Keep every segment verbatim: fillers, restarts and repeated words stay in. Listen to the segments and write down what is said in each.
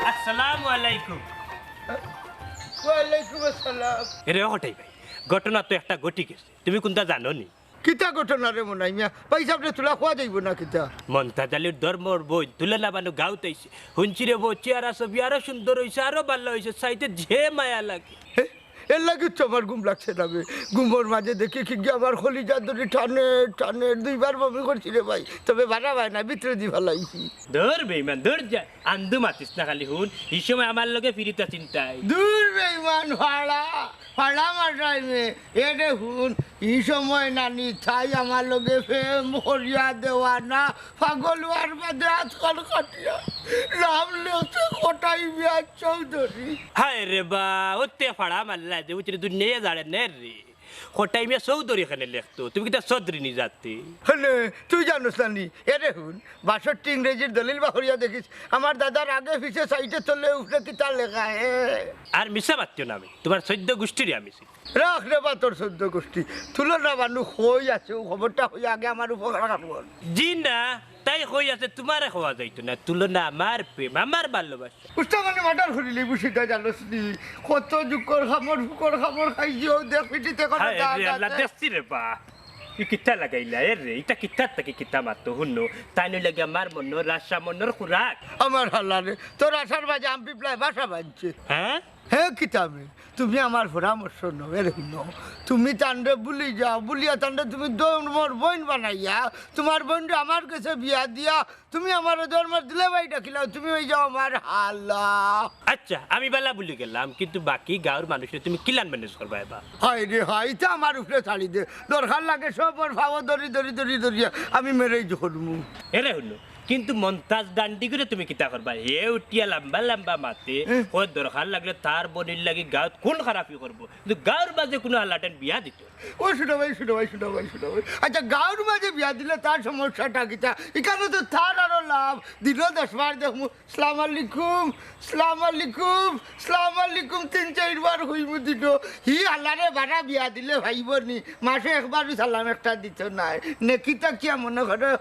আসসালামু আলাইকুম। ওয়ালাইকুম আসসালাম। এরে ও কটাই ভাই, ঘটনা তো একটা ঘটি গেছে, তুমি কুনটা জানো নি? কিতা ঘটনা রে মনাই মিয়া? ভাইসাবরে তুলা কওয়া যাইবো না কিতা? মন্তাজ আলীর ধর্মর বইন তুলনা বানু গাউত আইছে। হুনছি রে বউ, চেহারা ছবি আরো সুন্দর অইছে, আরো ভালা অইছে, চাইতে যে মায়া লাগে। হে? এর লাগি তো আমার ঘুম লাগছে না বে। ঘুমর মাঝে দেখি কিগিয়ে আমার কলিজা ধরি টানে, টানে, দুইবার বমি করছি রে ভাই। তবে বাড়া ভাই না, ভিতরে দি ফালাইছি। ধুর বেইমান, ধুর যা। আন্দু মাতিস না খালি হুন, ই সময় আমার লগে ফিরিতা চিন্তায়। ধুর বেইমান, ফাড়া, ফাড়া মারাই মে। এরে হুন, ই সময় নানি তাই আমার লগে প্রেম করিয়া দেওয়ানা, পাগল অওয়ার বাদে আজকাল কাটিয়া নাম লেখছে কটাই মিয়া চৌধুরী। হায় রে বা, ওতে ফাড়া মারলা যে উচরে দুনিয়া জানে নে রে। কটাই মিয়া চৌধুরী কেনে লেখতো, তুমি কিতা চৌধুরী নি জাতে? হলে তুই জানোস না নি? এরে হুন, বাষট্টি ইংরেজির দলিল বাহরিয়া দেখিস, আমার দাদার আগে পিছে সাইডে তলে উপরে কিতা লেখা হে? আর মিছা মাতিও না, আমি তোমার চৌদ্দ গোষ্ঠীরই আমি চিনি। রাখ রে বা তোর চৌদ্দ গোষ্ঠী, তুলনা বানু কই আছে, ও খবরটা হইয়া আগে আমার উপকার কর। জি না, তাই কই আছে, তোমারে কওয়া যাইতো না। তুলনা আমার প্রেম, আমার ভালোবাসা। উস্তাদ মানে মার্ডার করিলি বুঝি তাই জানোস নি? কত যুগর খামর ফুকর খামর খাইছি, ও দেখ পিঠিতে কত হায় দাগ রে আল্লাহ, আছে। দেখছি রে বা। ই কিতা লাগাইলা এ রে? ইটা কিতার থাকি কিতা মাতো হুনো? তাই নইলে গি আমার মনর আশা মনর খুরাক। আমার হালা রে, তোর আশার মাঝে আম পিপলায় বাসা বানছে। হ্যাঁ? হে কিতাবে, তুমি আমার পরামর্শ নেও, এরে হুনো। তুমি তানরে ভুলি যাও, ভুলিয়া তানরে তুমি ধর্মর বইন বানাইয়া, তোমার বইনরে আমার গেছে বিয়া দিয়া, তুমি আমারে ধর্মর দুলাভাই ডাকিলাও, তুমি অই যাও আমার হালা। আচ্ছা, আমি বালা ভুলি গেলাম, কিন্তু বাকি গাঁওর মানুষরে তুমি কিলান ম্যানেজ করবা এবার? হায় রে হায়, ইতা আমার উপরে ছাড়ি দে। দরকার লাগে সবর ফাও ধরি ধরি ধরি ধরিয়া আমি ম্যারেজ করমু। এরে হুনো, কিন্তু মন্তাজ ডান্ডি করে তুমি কিতা করবা? হে উঠিয়া লম্বা লম্বা মাতে, হুম। ও দরকার লাগলে তার বইনর লাগি গাঁওত খুন খারাপি করবো, কিন্তু গাঁওর মাঝে কুনু হালাটাইন বিয়া দিতো না। ও হুনো ভাই, হুনো ভাই, হুনো ভাই, হুনো ভাই। আচ্ছা, গাঁওর মাঝে বিয়া দিলে তার সমস্যাটা কিতা? ইখানো তো তার আরো লাভ। দিনো দশ বার দেখমু, সালাম আলাইকুম, সালাম আলাইকুম, সালাম আলাইকুম, তিন চাইর বার কইমু দিনো। হি হালারে বারা বিয়া দিলে ভাইবো নি, মাসে একবারও সালাম একটা দিতো নায়। নেকিটা কিয়া মনো করো?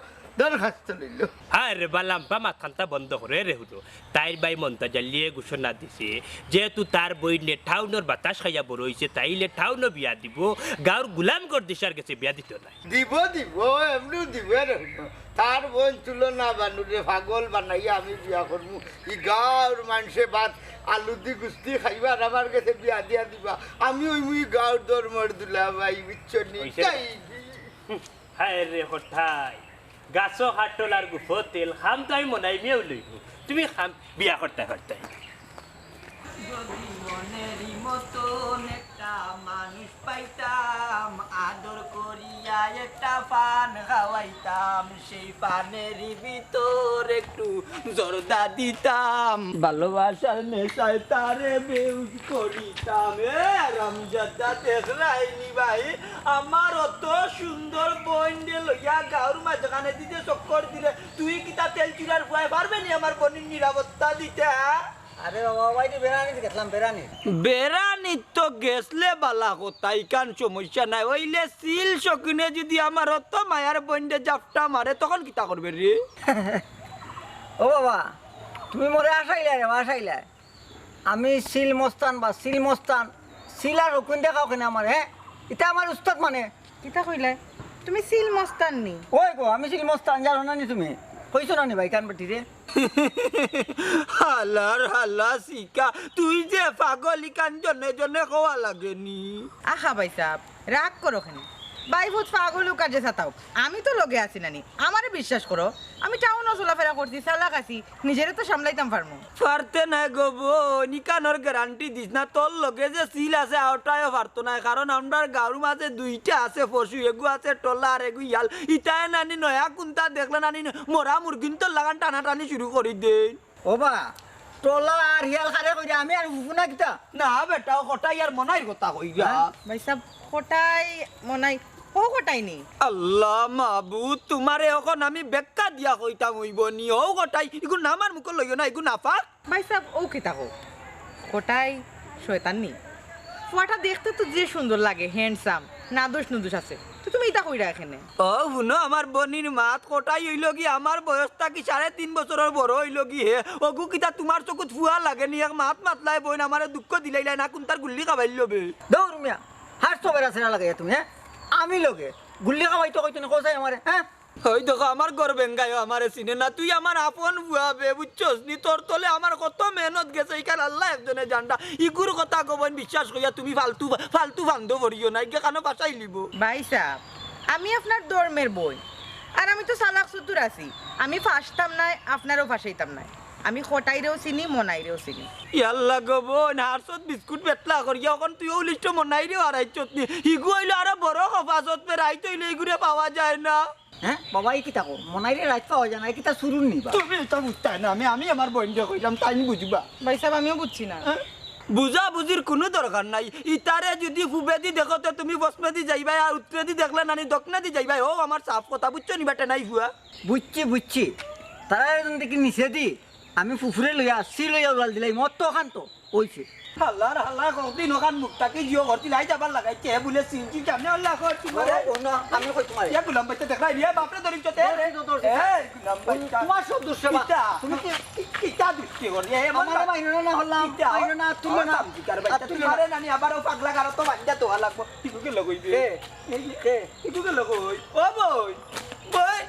দরখাস্ত লইলো। আরে বা, লাম্বা মাতখান্তা বন্ধ করো, এরে হুনো। তাইর ভাই মন্তাজ আলীয়ে ঘোষণা দিছে, যেহেতু তার বইনে টাউনর বাতাস খাইয়া বড় অইছে, তাইলে টাউনো বিয়া দিবো, গাঁওর গুলাম গর্দিশার গেছে বিয়া দিতো নায়। দিবো, দিবো, এমনেউ দিবো, এরে হুনো। তার বইন তুলনা বানুরে পাগল বানাইয়া আমি বিয়া করমু। ই গাঁওর মানষে ভাত আলু দি গুস্তি খাইবা আর আমার গেছে বিয়া দিয়া দিবা। আমি অইমু ই গাঁওর ধর্মর দুলাভাই, বুঝছো নি? অইছে। তাই দি। হুম, হায় রে হঠাই, গাছো কাঠল আর গুফো তেল, খাম তো আমি মনাই মিয়াউ লইমু। তুমি খাম বিয়া করতায় করতায়। যদি মনের মতন একটা মানুষ পাইতাম, আদর করিয়া একটা পান খাওয়াইতাম, সেই পানের ভিতর একটু জর্দা দিতাম। ভালোবাসার নেশায় তারে বেহুশ করিতাম। এ হারামজাদা, দেখরায়নি ভাই, আমার অত সুন্দর বইনরে লইয়া গাঁওর মাঝখানেদি যে চক্কর দিরে, তুই কিতা তেল চুরার ফুয়ায় পারবে নি আমার বইনর নিরাপত্তা দিতে, হ্যাঁ? আরে বাবা, ওই যে বেড়ানিত গেছলাম, বেড়ানিত। বেড়ানিত তো গেছলে বালা কথা, ইখান সমস্যা নাই। অইলে চিল শৌখিনে যদি আমার অত মায়ার বইনরে জাপটা মারে, তখন কিতা করবে রে? ও বাবা, তুমি মোরে আশাইলায় রে, আশাইলায়। আমি চিল মস্তান বা চিল মস্তান, চিল আর শৌখিন দেখাও কেনে আমার, হ্যাঁ? ইতা আমার উস্তাদ মানে। কিতা কইলায়? তুমি চিল মস্তান নি? ওই গো, আমি চিল মস্তান, জানো না নি তুমি? কইছো না নি ভাই, কান বেটি রে? হালার হালা শিকা, তুই যে পাগল ইখান জনে জনে কওয়া লাগে নি। আহা ভাইসাব, রাগ করো কেনে? ভাইফুত পাগল অউক আর যেতা থাউক, আমি তো লগে আছি না নি। আমারে বিশ্বাস করো, আমি টাউনো চলাফেরা করছি, চালাক আছি, নিজেরে তো সামলাইতাম পারমু। পারতে নায় গো বইন, ইখানর গ্যারান্টি দিস না। তোর লগে যে চিল আছে, অটায়ও পারতো নায়, কারণ আমরার গাঁওর মাঝে দুইটা আছে পশু, এগু আছে টলা আর এগু ইয়াল। ইতায় নানি নয়া কুন্তা দেখলে নানি মরা মুরগিন্তর লাখান টানাটানি শুরু করি দেইন। ও বা, টোলা আর হিয়াল খারে কইরা আমি আর ফুফু না কিতা? না বেটা, ও কটাই আর মনাইর কথা কইরা। হ্যাঁ? ভাইসাব, কটাই মনাই, ও কটাই নি? আল্লাহ মাবুদ, তুমারে অখন আমি বেক্কা দিয়া কইতাম অইবো নি? ও কটাই, ইগু নামার মুখো লইও না, ইগু নাফাক। ভাইসাব, ও কিতা কও? কটাই শয়তান নি? ফুয়াটা দেখতে তো যে সুন্দর লাগে, handsome, নাদোষ নুদোষ আছে, তো তুমি ইতা কইরা এখানে? ও হুনো, আমার বইনর মাত, কটাই অইলো গি আমার বয়স থাকি সাড়ে তিন বছরর বড় অইলো গি হে। অগু কিতা তুমার চকুত ফুয়া লাগে নি? এক মাত মাতলায় বইন, আমারে দুঃখ দিলাইলায় না, কুনতার গুল্লি খাবাইল লবে। দৌড় মিয়া, হার তো বেড়া ছেড়া লাগাইয়া তুমি, হ্যাঁ? আমি লগে গুল্লি খাবাইতো কইতো না, কোথায় আমারে, হ্যাঁ? ওই দেখো, আমার ঘর বেঙ্গাইও আমারে চিনে না। তুই আমার আপন ফুয়া বে, বুঝছস নি? তোর তলে আমার কত মেহনত গেছে, ইখান আল্লাহ একজনে জানরা। ইগুর কথা গো বইন বিশ্বাস করিয়া তুমি ফালতু, ফালতু ফান্দো ভরিও না, ইগে কানো ফাঁসাই লিব। ভাইসাব, আমি আপনার ধর্মের বইন, আর আমি তো চালাক চতুর আছি, আমি ফাঁসতাম নায়, আপনারেও ফাঁসাইতাম নায়। আমি কটাইরেও চিনি, মনাইরেও চিনি। ইয়াল্লা গো বইন, হারসত বিস্কুট বেতলা করিয়া অখন তুই ও লিস্টো মনাইরেও হারাইছত নি। ইগু অইলো আরো বড় খফাছত, ফের রাইত অইলে ইগুরে পাওয়া যায় না। হ্যাঁ বাবা, ই কিতা কও? মনাইরে রাইত পাওয়া যায় না, ই কিতা চুরুর নি বা? তুমি ইতা বুঝতায় না, আমি, আমি আমার বইনরে কইলাম, তাইন বুঝবা। ভাইসাব, আমিও বুঝছি না। হ্যাঁ? বুঝাবুঝির কুনু দরকার নাই। ইতারে যুদি পুবেদি দেখো তে তুমি পশ্চিমেদি যাইবায়, আর উত্তরেদি দেখলে নানি দক্ষিণেদি যাইবায়। ও আমার সাফ কথা, বুঝছো নি বেটা নাই ফুয়া? বুঝছি, বুঝছি। তারা এখান থেকে নিচেদি আমি ফুফুরে লইয়া আসছি, লইয়া উড়াল দিলাই, মত তো অখান তো। অইছে। হালার হালা, কতদিন অখান মুখ থাকি জিও করতি লাই যাবার লাগাইছে, হে বুলে সিলছি কেমনে আল্লাহ কর তোমারে। ও, ও না, আমি কই তোমারে। এ গুলাম বাইচ্চা দেখলাই রে, বাপরে ধরিছ তে। ধরছি তো, ধরছি। এ গুলাম বাইচ্চা। তোমার সব দোষ রে বা। কিতা? তুমি কি, কি, কিতা দুষ্টি করি? এ আমার আমারে মাইরো না, না হলাম। কিতা? মাইরো না, তুলো না। আমার কাম কি কার বাইচ্চা? আর তুলো না। তোমারে নানি আবার ও পাগলা গারো তো বান্ধা দেওয়া লাগবো। তুই কে লগইবে? কে? এই যে, কে? তুই কে লগই? ও বই, বই।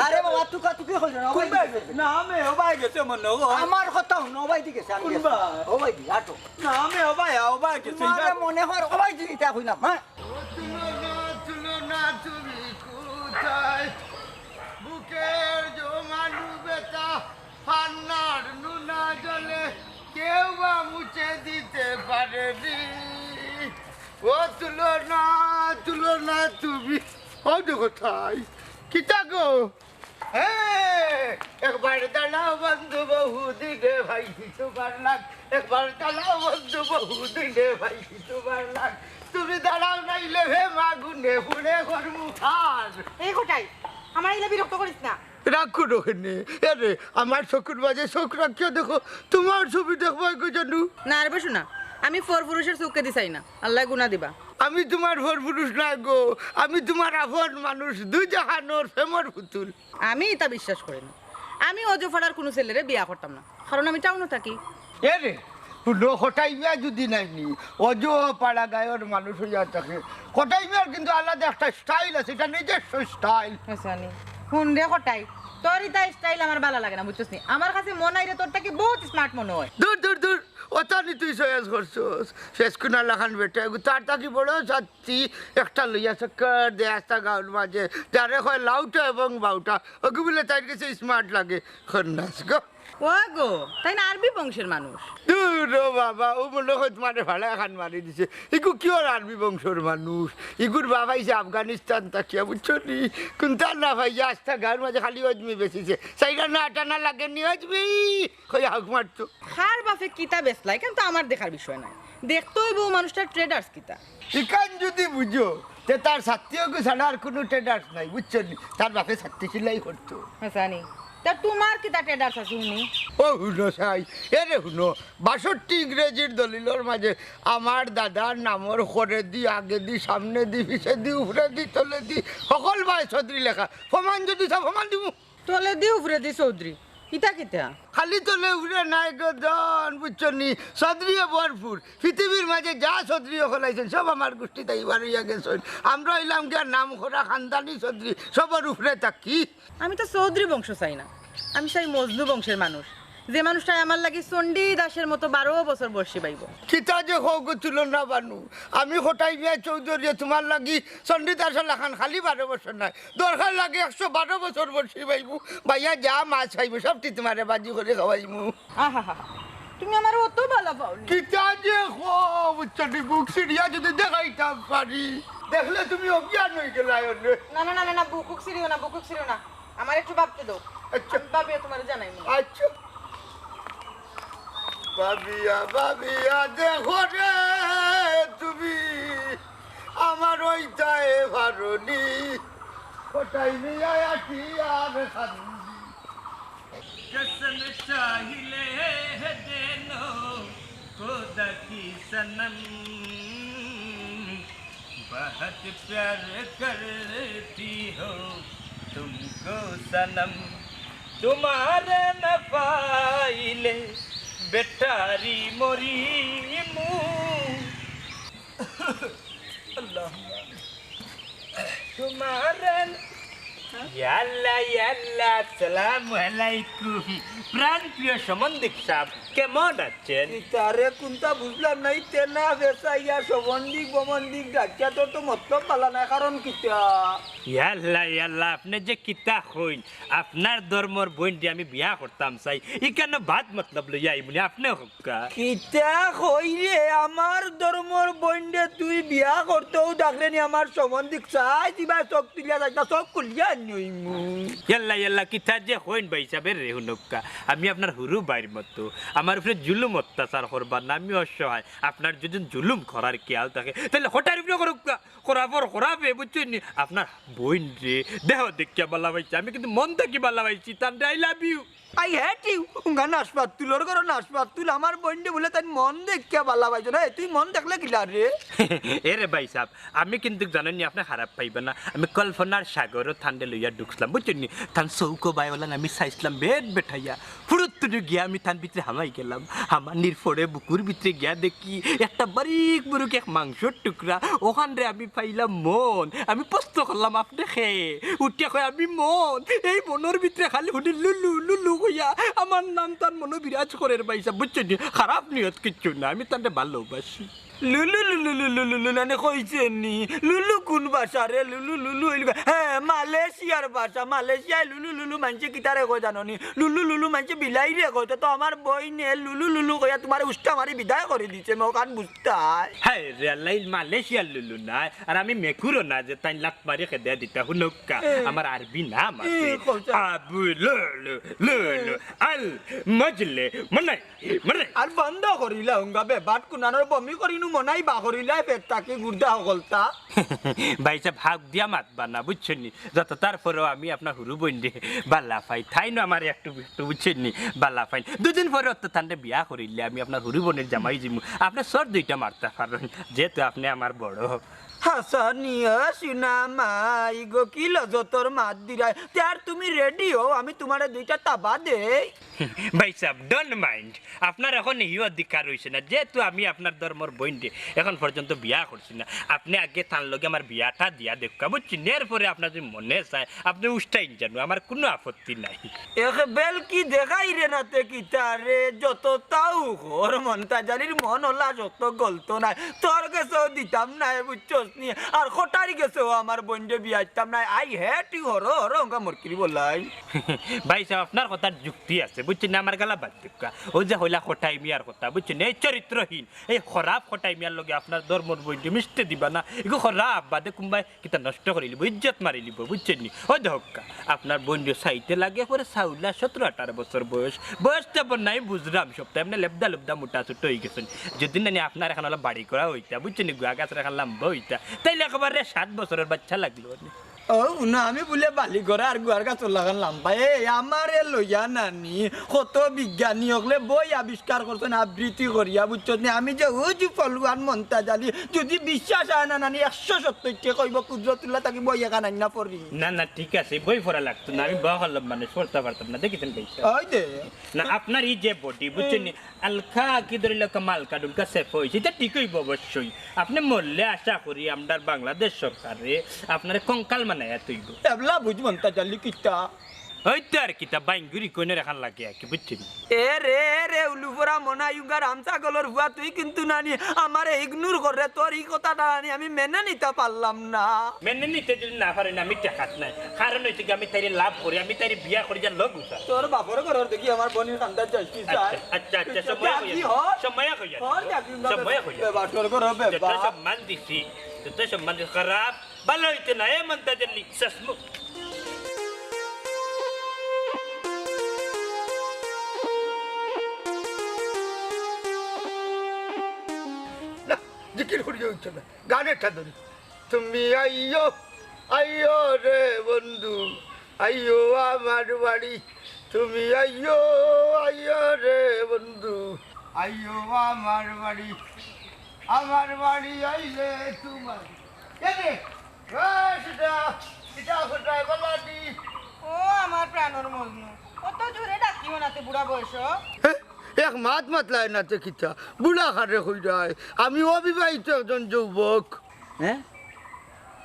আরে বাবা, তুকা তুকি কইছো না, ও ভাই কোন ভাই? গেছে। না, আমি ও ভাই গেছে মনে হয়। আমার কথা হুনো, ও ভাই দি গেছে, আমি কোন গেছি। ভাই? ও ভাই দি, আটো। না, আমি ও ভাই, ও ভাই গেছে। তোমারে মনে হয় ও ভাই দি, ইতা কইলাম, হ্যাঁ? ও তুলো না, তুলো না, তুমি কোথায়? বুকের জমানো ব্যথা, ফান্নার নুনা জলে কেউ বা মুছে দিতে পারেনি। ও তুলো না, তুলো না, তুমি। ও দেখো তাই। কিতা গো? হ্যাঁ, একবার দাঁড়াও বন্ধু, বহুদিনে ভাই কিছু পারলাম। একবার দাঁড়াও বন্ধু, বহুদিনে ভাই কিছু পারলাম। তুমি দাঁড়াও নাইলে হে মাগুনে পুড়ে করমু খান। এই কটাই, আমার ইলা বিরক্ত করিস না। রাগ করো কেনে? এরে, আমার চকুর মাঝে চোখ রাখিয়া দেখো, তোমার ছবি দেখবো কই জানু? না রে বেশু না, আমি পরপুরুষের চোখে দি চাই না, আল্লায় গুনা দিবা। আমি তোমার পরপুরুষ না গো, আমি তোমার আপন মানুষ, দুই জাহানোর প্রেমর পুতুল। আমি ইতা বিশ্বাস করি না। আমি অজু ফাড়ার কুনু ছেলেরে বিয়া করতাম না, কারণ আমি টাউনো থাকি। এরে, হুনো, কটাই মিয়া যদি নাই নি, অজু পাড়া গাঁওর মানুষ অইয়া থাকে। কটাই মিয়ার কিন্তু আলাদা একটা style আছে, ইটা নিজস্ব style। আচ্ছা নি, হুন রে কটাই, তোর ইতা style আমার ভালা লাগে না, বুঝছস নি? আমার কাছে মনাইরে তোর থাকি বহুত smart মনে হয়। দূর, দূর, দূর, অতা নি তুই choice করছস। ফেসকুনার লাখান বেটা, এগু তার থাকি বড় জাত। তি একটা লইয়া চক্কর দে আস্তা গাঁওর মাঝে, যারে কয় লাউটা এবং বাউটা, অগু বুলে তাইর গেছে smart লাগে। খন্নাস গো। ও গো, তাইন আরবি বংশের মানুষ। দূর ও বাবা, ও মনে হয় তোমারে ভাড়া এখান মারি দিছে। ইগু কিওর আরবি বংশর মানুষ? ইগুর বাবা অইছে আফগানিস্তান থাকিয়া, বুঝছো নি? কুন্তা না পাইয়া আস্তা গাঁওর মাঝে খালি অজমি বেচিছে। চাইরা না আটানা লাগে নি অজমি। কইয়া হাউক মারতো। কার বাপে কিতা বেচলা, ইখান তো আমার দেখার বিষয় নায়। দেখতে অইবো মানুষটার traders কিতা। ইখান যদি বুঝো, তে তার ছাত্তি অগু ছাড়া আর কুনু traders নাই, বুঝছো নি? তার বাপে ছাত্তি সিলাই করতো। হাছা নি? তা তোমার কিতা traders আছে হুনি? ও হুনো চাই, এরে হুনো, বাষট্টি ইংরেজির দলিলর মাঝে আমার দাদার নামর খরেদি, আগেদি, সামনেদি, পিছেদি, উপরেদি, তলেদি, হকল বায় চৌধুরী লেখা। প্রমাণ যদি চাও, প্রমাণ দিমু। তলেদি উপরেদি চৌধুরী, ইতা কিতা? খালি তলে উপরে নায় গো ধন, বুঝছো নি? চৌধুরীয়ে ভরপুর। পৃথিবীর মাঝে যা চৌধুরী অকল আইছইন, সব আমার গুষ্টিত আইবার অইয়া গেছইন। আমরা অইলাম গিয়া নাম করা খানদানি চৌধুরী, সবর উপরে থাকি। আমি তো চৌধুরী বংশ চাই না, আমি চাই মজনু বংশের মানুষ, যে মানুষটায় আমার লাগি চণ্ডীদাসের মতো বারো বছর বর্ষি বাইবো। কিতা যে কও গো তুলনা বানু, আমি কটাই মিয়া চৌধুরীয়ে তোমার লাগি চণ্ডীদাসর লাখান খালি বারো বছর নায়, দরকার লাগে একশো বারো বছর বর্ষি বাইবো, বাইয়া যা মাছ পাইবো সবটি তোমারে বাজি করি খাওয়াইমু। আহা হা হা, তুমি আমারে অত ভালা পাও নি। কিতা যে কও, বুঝছো নি, বুক ছিড়িয়া যদি দেখাইতাম পারি, দেখলে তুমি অজ্ঞান অই গেলায় অনে। না, না, না, না, না, বুকুক ছিড়িও না, বুকুক ছিড়িও না। আমারে একটু ভাবতে দেও। আচ্ছা। আমি ভাবিয়া তোমারে জানাইমু। আচ্ছা। ভাবিয়া ভাবিয়া দেখো রে তুমি, আমার ওইটায় পারনি। কটাই নিয়া আটি আর খান্দি। कसम चाहिले है देनो खुदा की सनम, बहुत प्यार करती हो तुमको सनम, तुम्हारे न पाइले बेटारी मोरी मू। अल्लाह। তোমার ইয়াল্লা ইয়াল্লা, আসসালামু আলাইকুম। প্রাণ প্রিয় সম্বন্ধিক সাহেব, কেমন আছেন? তারে কোনটা বুঝলাম নাই, তেনা বেসা ইয়া সম্বন্ধিক বমন্ধিক ডাকিয়া তোর তো মতলব পালা নাই, কারণ কিতা? ইয়াল্লা ইয়াল্লা, আপনি যে কিতা কইন, আপনার ধর্মর বইনরে আমি বিয়া করতাম চাই, ইখানো বাদ মতলব লইয়া আইমুনি, আপনি কিতা কইরে, আমার ধর্মর বইনরে তুই বিয়া করতেও ডাকরে নি, আমার সম্বন্ধিক চাই দিবা, চোখ তুলিয়া যাইতা, চোখ খুলিয়া আনি অইমু। ইয়াল্লা ইয়াল্লা, কিতা যে কইন ভাই সাহেব রে, হুনউক্কা, আমি আপনার হুরু ভাইর মতো, আমার উপরে জুলুম অত্যাচার করবার না, আমি অসহায়, আপনার যদি জুলুম করার খেয়াল থাকে, তাইলে হঠাৎ উপরে করউক্কা, করাবর করাবে, বুঝছইন নি? আপনার বইনরে দেহ দেখিয়া বালা পাইছি, আমি কিন্তু মন থাকি বালা পাইছি, তানরে I love you। I hate you। উঙ্গা নাশপাত তুলর ঘরো নাশপাত তুল, আমার বইনরে বুলে তাইন মন দেখিয়া বালা পাইছো না। এ, তুই মন দেখলে কিলা রে? এরে ভাই সাহেব, আমি কিন্তু জানইন নি, আপনে খারাপ পাইবা না। আমি কল্পনার সাগরো তানরে লইয়া ঢুকছিলাম, বুঝছইন নি? তান চউখো বায় অলান আমি চাইছিলাম বেট বেটাইয়া। ফুরুত্তুরি গিয়া আমি তান ভিতরে হামাই গেলাম। হামানির পরে বুকুর ভিতরে গিয়া দেখি একটা বারিক বুরুক এক মাংসর টুকরা। অখানরে আমি পাইলাম মন। আমি প্রশ্ন করলাম, "আপনে কে?" উঠিয়া কয়, "আমি মন।" এই মনর ভিতরে খালি হুনি লুলু, লুলু কইয়া আমার নাম তান মনো বিরাজ করের ভাই সাহেব, বুঝছইন নি? খারাপ নিয়ত কিচ্ছু না, আমি তানরে ভালোবাসি। লুলু, লুলু, লুলু, লুলু, লুলু, নানি কইছে নি? লুলু কোন ভাষা রে? লুলু, লুলু অইল গা-, হ্যাঁ, মালয়েশিয়ার ভাষা। মালয়েশিয়ায় লুলু, লুলু মানষে কিতারে কয় জানো নি? লুলু, লুলু মানষে বিলাইরে কয়। তো, তো আমার বইনে লুলু, লুলু কইয়া তুমারে উষ্টা মারি বিদায় করি দিছে, মকান বুঝতায়। হ্যাঁ রে আল্লাহ, ইল মালয়েশিয়ার লুলু নায়, আর আমি মেকুরও না যে তাইন লাত মারি খেদে দিতা। হুনউক্কা, এ। আমার আরবি নাম আছে। এ, কইতা। আবু লুলু, লুলু, এ। আল মজলে, মানে মরে। আর বন্ধ করিলা হুঙ্গা বে, বাট কুনানোর বমি করিনু মনাই বা করিলা পেট থাকি গুর্দা হকলতা। ভাই সাহেব, হাক দিয়া মাতবা না, বুঝছইন নি? যত তার পরেও আমি আপনার হুরু বইনরে বালা পাই। তাইনও আমার একটু একটু, বুঝছইন নি, বালা পাইন। দুদিন পরে তো তানরে বিয়া করিলে আমি আপনার হুরু বইনর জামাই অইমু। আপনে চড় দুইটা মারতা পারইন, যেহেতু আপনে আমার বড়। হাসানিয়া সুনা মাই গো, কি লজতর মাত দিরায়। তে আর তুমি রেডি অও, আমি তুমারে দুইটা তাবা দেই। ভাই সাহেব, don't mind। আপনার এখন এই অধিকার অইছে না, যেহেতু আমি আপনার ধর্মর বইনরে এখন পর্যন্ত বিয়া করছি না। আপনে আগে তান লগে আমার বিয়াটা দিয়া দেউক্কা, বুঝছইন? এরপরে আপনার যদি মনে চায়, আপনে উষ্টাইন জানো, আমার কুনু আপত্তি নাই। এক বেলকি দেখাই রে নাতে কিতা রে, যত তাও কর, মন্তাজ আলীর মন অলা শক্ত গলতো নায়, তোর গেছেও দিতাম নায়, বুঝছস নি? আর কটারি গেছেও আমার বইনরে বিয়া দিতাম নায়। I hate you, হরো হরো, অঙ্গা মরকিরি বলাই। ভাই সাহেব, আপনার কথার যুক্তি আছে, বুঝছইন নি? আমার গালা বাদ দেউক্কা। অউ যে কইলা কটাই মিয়ার কথা, বুঝছইন নি? এই চরিত্রহীন, এই খারাপ কটাই মিয়ার লগে আপনার ধর্মর বইনরে মিশতে দিবা না। ইগু খারাপ, বাদে কুনবায় কিতা নষ্ট করিলিবো, ইজ্জত মারিলিবো, বুঝছইন নি? অউ দেখউক্কা, আপনার বইনরে চাইতে লাগে পরে চাউলা, সতরো আঠারো বছর বয়স। বয়স তো বড় নায়, বুঝরাম সবতা, এমনে লেবদা লুবদা মোটা ছোট অইগেছইন। যদি নানি আপনার এখান অলা বাড়ি করা অইতা, বুঝছইন নি? গুয়া গাছর এখান লাম্বা অইতা, তাইলে একেবারে সাত বছরর বাইচ্চা লাগলো নে। ও, না, আমি বুলে বালি করা আর গুয়ার গাছর লাখান লাম্বা। এ, আমারে লইয়া নানি, কত বিজ্ঞানী অকলে বই আবিষ্কার করছইন আবৃত্তি করিয়া, বুঝছস নি? আমি যে উজু ফলুয়ান মন্তাজ আলী, যদি বিশ্বাস অয় না নানি, একশো সত্তইরটা কইবো কুদরতুল্লাহ থাকি বই এখান আইনা পড়ি। না, না, ঠিক আছে, বই পড়া লাগতো না, আমি বড় হকলর মানুষ, পড়তা পারতাম না, দেখিছইন ভাই সাহেব? ওই দে। না, আপনার এই যে body, বুঝছইন নি? আলকা কি ধরিল, কামালকা ডুলকা সেফ অইছে, ইটা ঠিক অইবো অবশ্যই। আপনে মরলে আশা করি আমরার বাংলাদেশ সরকারে আপনারে কঙ্কাল বানাইয়া থইবো। এবলা বুঝ মন্তাজ আলী কিতা? ওই তো আর কিতা, বাইঙ্গুরি কইনের এখান লাগে আর কি, বুঝছইন নি? এ রে, এ রে, উলুফরা মনা ইউঙ্গার আমসা গলর ফুয়া, তুই কিন্তু নানি আমারে ignore কররে, তোর ই কথাটা নানি আমি মেনে নিতা পারলাম না। মেনে নিতে যদি না পারইন, আমি ঠেকাত নাই। কারণ অইছে কি, আমি তাইরে love করি, আমি তাইরে বিয়া করি, যার লগ উঠা। তোর বাপর ঘরর দেখি আমার বইনর কান্দাত যাইছি, আচ্ছা, আচ্ছা, আচ্ছা, সময় কইয়া, হর। সময় কইয়া। হর, দেখি না, সময় কইয়া। বেবা, তোর ঘরর বেবা। যত সম্মান দিছি, যত সম্মান দিছি, খারাপ, ভালা অইতে না, এ মন্তাজ আলী, শেষ মুখ। কি করি হইতো না, গান একটা ধরি। তুমি আইও, আইও রে বন্ধু, আইও আমার বাড়ি। তুমি আইও, আইও রে বন্ধু, আইও আমার বাড়ি। আমার বাড়ি আইলে তোমার, এ রে, ও সেটা, এটা কোথায় বলানি? ও আমার প্রাণর মজনু, অত জোরে ডাকিও না তে বুড়া বয়স। হে, এক মাত মাতলায় না তে কিতা? বুড়া কারে কইরায়? আমি অবিবাহিত একজন যুবক। হে?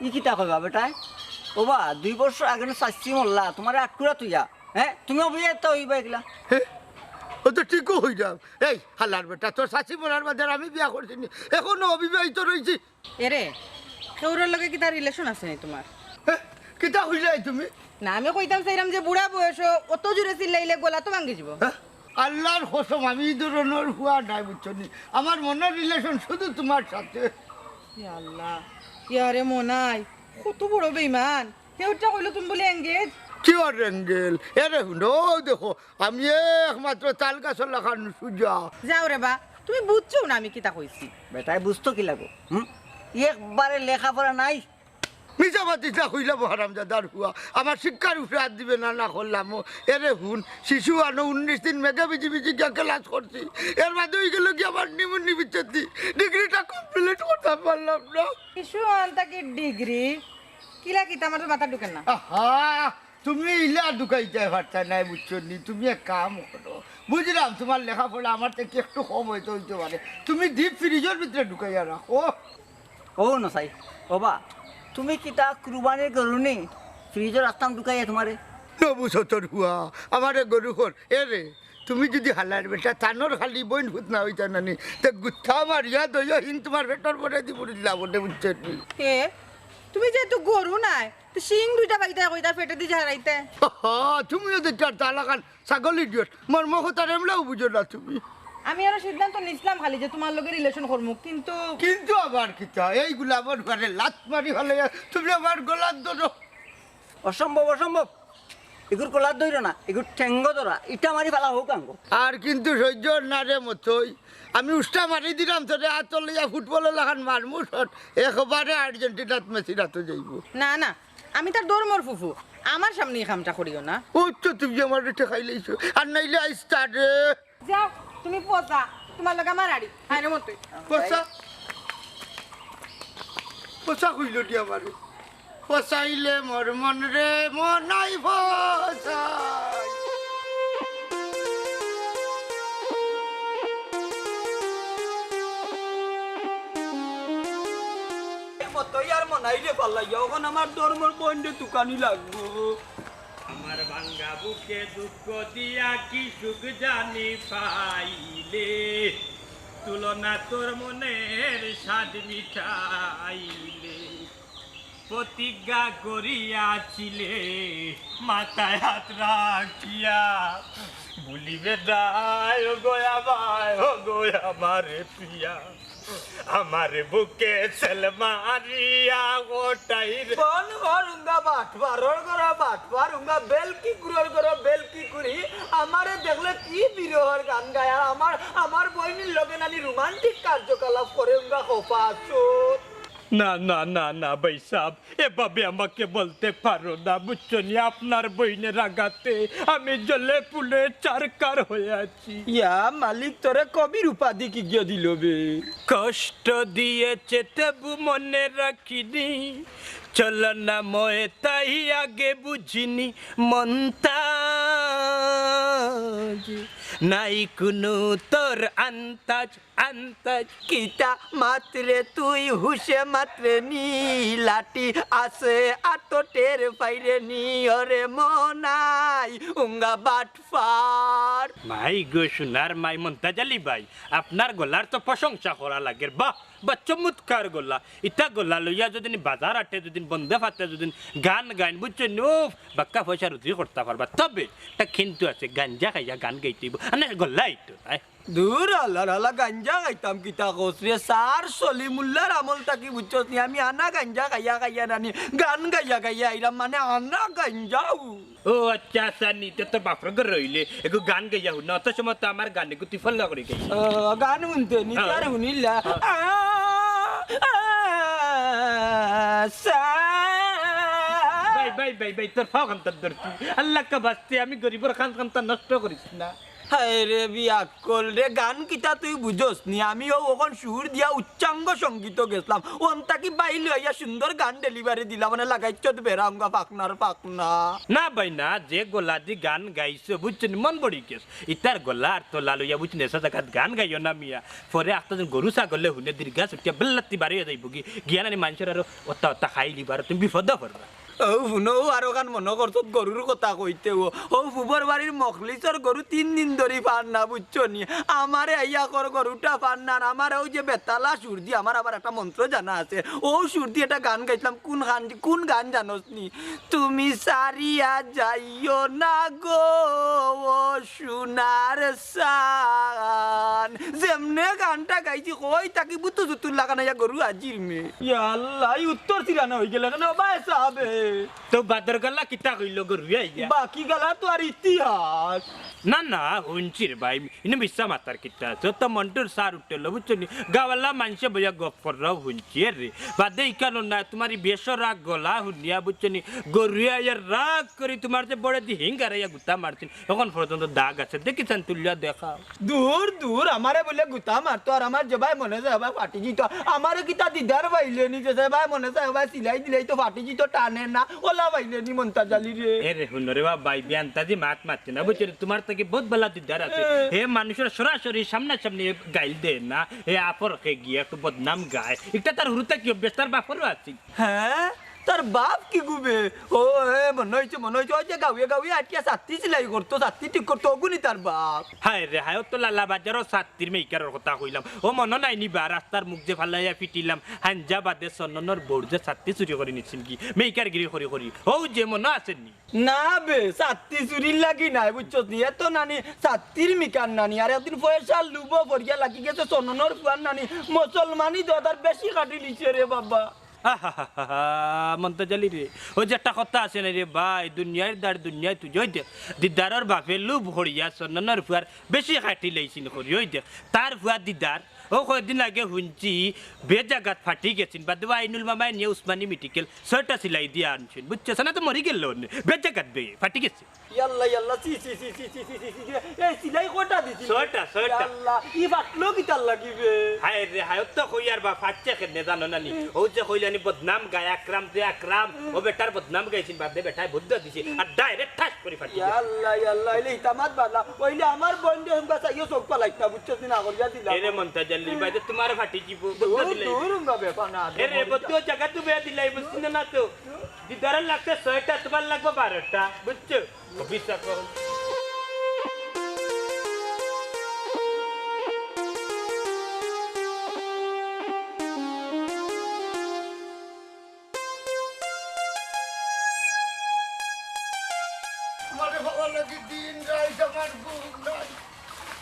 ই কিতা কইবা বেটায়? ওবা, দুই বছর আগে না চাচি মরলা, তুমারে আটকুরা তুইয়া। হে? তুমি অবিবাহিত অইবা একলা? হে? ও তো ঠিকও কইরাম। এই হালার বেটা, তোর চাচি মরার বাদে আর আমি বিয়া করছি নি, এখনো অবিবাহিত রইছি। এরে, কেউরর লগে কিতা relation আছে নি তুমার? হে? কিতা কইলায় তুমি? না, আমি কইতাম চাইরাম যে বুড়া বয়সো অত জোরে চিল্লাইলে গলা তো ভাঙ্গি যিবো। হে? আল্লার কসম, আমি ই ধরনর ফুয়া নায়, বুঝছো নি? আমার মনর relation শুধু তুমার সাথে। ইয়া আল্লাহ, ইয়া রে মনাই, কত বড় বেইমান। হে উঠা কইলো তুমি বুলে engage? Cure angle? এরে হুনো, দেখো, আমি একমাত্র তাল গাছর লাখান সুজা। যাও রে বা, তুমি বুঝছো না আমি কিতা কইছি। বেটায় বুঝতো কিলা গো? হুম? একবারে লেখাপড়া নাই। মিছা মাতিস না কইলাম হারামজাদার ফুয়া। আমার শিক্ষার উপরে হাত দিবে না, না করলাম। এরে হুন, শিশু আনো উনিশ দিন মেঘে ভিজি ভিজি গিয়া class করছি। এর বাদে অই গেল কি আমার নিমুনি বিচ্ছেদি। Degree টা complete করতাম পারলাম না। শিশু আন তাকি degree? কিলা কিতা আমার তো মাথা ঢুকে না। আহা, তুমি ইলা ঢুকাইতায় পারতায় নায়, বুঝছো নি? তুমি এক কাম করো, বুঝলাম তুমার লেখাপড়া আমার থাকি একটু কম অইতো অইতো পারে, তুমি deep fridge র ভিতরে ঢুকাইয়া রাখো। ও নসাই, ওবা, তুমি কিতা কুরবানির গরু নি? Fridge ও রাখতাম ঢুকাইয়া তুমারে। নবু সতর ফুয়া, আমারে গরু কর, এরে, তুমি যুদি হালার বেটা তানর খালি বইন ফুত না অইতা নানি, তে গুত্থা মারিয়া দইও হিন তুমার পেটর পরে দি পুরিল্লা বটে, বুঝছো নি? এ, তুমি যেহেতু গরু নায়, তো শিং দুইটা পাইতায় কইতা পেটেদি ঝাড়াইতে। হা, তুমিও দেখতায় তালাখান ছাগল idiot। মর্ম কথার এমলাও বুঝো না তুমি। আমি আরো সিদ্ধান্ত নিছলাম খালি যে তুমার লগে relation করমু, কিন্তু কিন্তু আবার কিতা? এই গোলাপর ঘরে লাত মারি ফালাইয়া তুমি আমার গলাত ধরো। অসম্ভব, অসম্ভব। এগুর গলাত ধরো না, এগুর ঠেঙ্গো ধরা, ইটা মারি ফালা হোক আঙ্গো। আর কিন্তু সহ্য না রে মতই। আমি উষ্টা মারি দিলাম তোরে, আত লইয়া ফুটবলর লাখান মারমু shot, একবারে আর্জেন্টিনাত মেসির আতো যাইবো। না, না, আমি তার ধর্মর ফুফু, আমার সামনে ই কামটা করিও না। ও তো তুমি আমারে ঠেকাইলাইছো, আর নাইলে আইস্তা রে। যাও, তুমি পচা, তুমার লগে আমার আড়ি, আরে মতই। পচা, পচা কইলো দি আমারে। পচাইলে মোর মন রে মনাই পচাই। মতই আর মনাইরে ফালাইয়া, অখন আমার ধর্মর বইনরে তুকানি লাগবো। আমার ভাঙ্গা বুকে দুঃখ দিয়া কি সুখ জানি পাইলে, তুলনা তোর মনের স্বাদ মিটাইলে। প্রতিজ্ঞা করিয়াছিলে মাথায় হাত রাখিয়া, ভুলিবে দায় ও গো আমায়, ও গো আমারে পিয়া। আমার বুকে সেল মারিয়া গোটাই রে। বন ঘর উঙ্গা বাটপারর ঘর বাটপার, উঙ্গা বেলকি কুরর ঘর বেলকি কুরি। আমারে দেখলে কি বিরহর গান গায়, আর আমার, আমার বইনির লগে নানি romantic কার্যকলাপ করে উঙ্গা খোপা আসুন। না, না, না, না, ভাই সাহেব, এভাবে আমাকে বলতে পারো না, বুঝছো নি? আপনার বইনের আঘাতে আমি জ্বলে পুড়ে ছারখার হয়ে আছি। ইয়া মালিক, তোরে কবির উপাধি কি গিয়ে দিল বে? কষ্ট দিয়েছে তবু মনে রাখিনি, চলো না ময় তাই আগে বুঝিনি মন্তাজ, নাই কোনো তোর আন্তাজ। আন্তাজ। কিতা মাতরে তুই হুশে মাতরে নি, লাঠি আছে আতো টের পাইরে নি, ওরে মনাই উঙ্গা বাটপার। মাই গো সোনার মাই মন্তাজ আলী ভাই, আপনার গলার তো প্রশংসা করা লাগের। বাহ, বাহ, চমৎকার গলা। ইতা গলা লইয়া যদি নি বাজার আটে যদি নি বন্দে ফাতে যদি নি গান গাইন, বুঝছো নি? উফ, বাক্কা পয়সা রুজি করতা পারবা। তবে একটা কিন্তু আছে, গাঞ্জা খাইয়া গান গাইতে হইব। আনে গলাই তো নাই। দূর আল্লার আল্লা, গাঞ্জা খাইতাম কিতা কস রে? স্যার সলিমুল্লার আমল থাকি বুঝছস নি, আমি আনা গাঞ্জা খাইয়া খাইয়া নানি গান গাইয়া গাইয়া আইরাম, মানে আনা গাঞ্জাও। ও আচ্ছা, আচ্ছা, নিতে তো বাপর ঘর রইলে, এগু গান গাইয়া হুন, অত সময় তো আমার গান এগু তুই ফল্লা করে গাই। ও, গান হুনতে নি, হ্যাঁ। আর হুনিলা। হ্যাঁ। আ, ভাই, ভাই, ভাই, ভাই, তোর পাও খান্তার ধরছি। আল্লাহ কা বাস্তে, আমি গরিবর খান খান্তার নষ্ট করিস না। হায় রে বিয়াক্কল রে, গান কিতা তুই বুঝস নি? আমি অউ অখন সুর দিয়া উচ্চাঙ্গ সঙ্গীত গেছলাম, অন থাকি বাইল অইয়া সুন্দর গান delivery দিলাম, মানে লাগাইছত বেড়াঙ্গা ফাকনার ফাকনা। না ভাই না, যে গলা দি গান গাইছো বুঝছো নি, মন ভরি গেছে। ইতার গলা আর তলা লইয়া বুঝছো নি, এসা জাগাত গান গাইও না মিয়া। পরে আখতা যেন গরু ছাগলে হুনে দীর্ঘা ছুটিয়া বেল্লাত্তি বাড়ি অইয়া যাইবো গি। গিয়া নানি মানষর আরো অত্তা অত্তা খাইলিবা, তুমি বিপদো পড়বা। অউ হুনো, অউ আরোখান মনো করছত গরুর কথা কইতে। অউ, অউ ফুবর বাড়ির মখলিছর গরু তিন দিন ধরি পার না, বুঝছো নি? আমারে আইয়া কর গরুটা পার না, আর আমার অউ যে বেতালা সুর দি, আমার আবার একটা মন্ত্র জানা আছে, অউ সুর দি একটা গান গাইছলাম। কুন গান, কুন গান জানোস নি? তুমি সারিয়া যাইও না গো, ও সোনার চান। যেমনে গানটা গাইছি, কই থাকি বুতু জুতুর লাগান অইয়া গরু আজির মে। ইয়া আল্লাহ, ই উত্তর চিরানো অইগেল কেনে, ও ভাই সাহেব? তো বাদর গালা কিতা কইল গরু আইয়া? বাকি গালা তো আর ইতিহাস। না, না, হুনছি রে ভাই, ইনো মিছা মাতার কিতা আছে? ও তো মন্টুর সার উঠলো, বুঝছো নি? গাওয়ালা মানষে বইয়া গপ কররাও হুনছি, এ রে। বাদে ইকানো না, তুমার ই বেসরা গলা হুনিয়া, বুঝছো নি? গরুয়ে আইয়া রাগ করি তুমার যে বড়ে দি হিং গারাইয়া গুতা মারছইন, অখন পর্যন্ত দাগ আছে, দেখিছইন তুলিয়া দেখাও। দূর, দূর, আমারে বুলে গুতা মারতো, আর আমার যেবায় মনে যায় অবায় ফাটি যিতো। আমারে কিতা দিদার পাইলে নি, যে যেবায় মনে যায় অবায় সিলাই দিলেই তো ফাটি যিতো, টানে না, ওলা পাইলে নি মন্তাজ আলী রে। এ রে, হুনো রে বাবা, ভাই, বেআন্তাজি মাত মাততে না, বুঝছো রে? তুমার থাকি বউত ভালা দিদার আছে। এ। হে মানষর সরাসরি সামনাসামনি গাইল দে না, হে আপরকে গিয়া একটু বদনাম গায়। ইটা তার হুরু থাকি অভ্যাস, তার বাপরও আছিল। হ্যাঁ? তার বাপ কি গুবে? ও, এ, মনো অইছে, মনো অইছে, অউ যে গাউয়ে গাউয়ে আটিয়া ছাত্তি সিলাই করতো, ছাত্তি ঠিক করতো, অগুনি তার বাপ। হায় রে হায়, অউ তো লালা বাজারর ছাত্তির মেকারর কথা কইলাম। ও মনো নাই নি বা, রাস্তার মুখ যে ফালাইয়া ফিটিলাম, হাইঞ্জা বাদে সন্ননর বউর যে ছাত্তি চুরি করি নিছিল গি, মেকারগিরি করি করি। অউ যে মনো আছে নি? না বে, ছাত্তি চুরির লাগি নায়, বুঝছস নি? এ তো নানি ছাত্তির মিকার নানি, আর একদিন পয়সার লুভো পড়িয়া লাগি গেছে সন্ননর ফুয়ার নানি, মুসলমানি দদার বেশি খাটিলিছে রে বাবা। আহাহাহা, মন্তাজ আলী রে, অউ যে একটা কথা আছে না রে ভাই, দুনিয়ার দার দুনিয়ায় তুই, অউ দেখ, দিদারর বাপে লুভ করিয়া সন্ননর ফুয়ার বেশি খাটিলাইছিল করি, অউ দেখ, তার ফুয়া দিদার, অউ কয়দিন আগে হুনছি, বেজাগাত ফাটি গেছিল, বাদে আইনুল মামায় নিয়া উসমানী মেডিকেল ছয়টা সিলাই দিয়া আনছইন, বুঝছস না? তো মরি গেল অনে, বেজাগাত বে, ফাটি গেছে। ইয়াল্লা, ইয়াল্লা, ছি, ছি, ছি। এই সিলাই কয়টা দিছিল? ছয়টা, ছয়টা। ইয়াল্লা, ই ফাটলো কিতার লাগি বে? হায় রে হায়, অউ তো কইয়ার বা ফাটছে কেনে জানো না নি? হুম। অউ যে কইলানি বদনাম গায় আকরাম যে আকরাম, হুম। অউ বেটার বদনাম গাইছিল, বাদে বেটায় বউত দোয়া দিছে, আর direct ঠাস করি ফাটি গেছে। ইয়াল্লা, ইয়াল্লা, ইলে ইতা মাত বালা। অইলে আমার বইনরে হুনবা চাইও চউখ ফালাইছ না, বুঝছস নি? না করিয়া দিলাম। এরে মন্তাজ আলী, হুম। বাইদে তুমারে ফাটি যিবো, বউত দোয়া দিলাই। দূর হুনবা বেপা না, এরে বউত দোয়া জাগা তুমি দিলাই, বুঝছস না তো? দিদারর লাগছে ছয়টা, তুমার লাগবো বারোটা, বুঝছো? অফিস থাকো। আমারে বাবা লাগি দিন রাইত আমার ঘুম নাই।